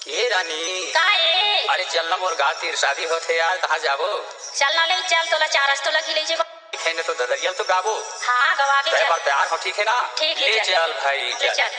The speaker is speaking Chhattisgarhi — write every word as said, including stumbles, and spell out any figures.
ए रानी। का ए? अरे चल ना, मोर गाँव तीर शादी होथे यार, तहाँ जाबो। चल ना ले, चल, तोला चार रस तो लगी ले जेबो। ठीक हे न, तो ददरिया ल तो गाबो। हाँ, गवा के तैं चल। बर तैयार हो, ठीक हे ना? ठीक हे, ले चल। चल भाई, ले चल। चल।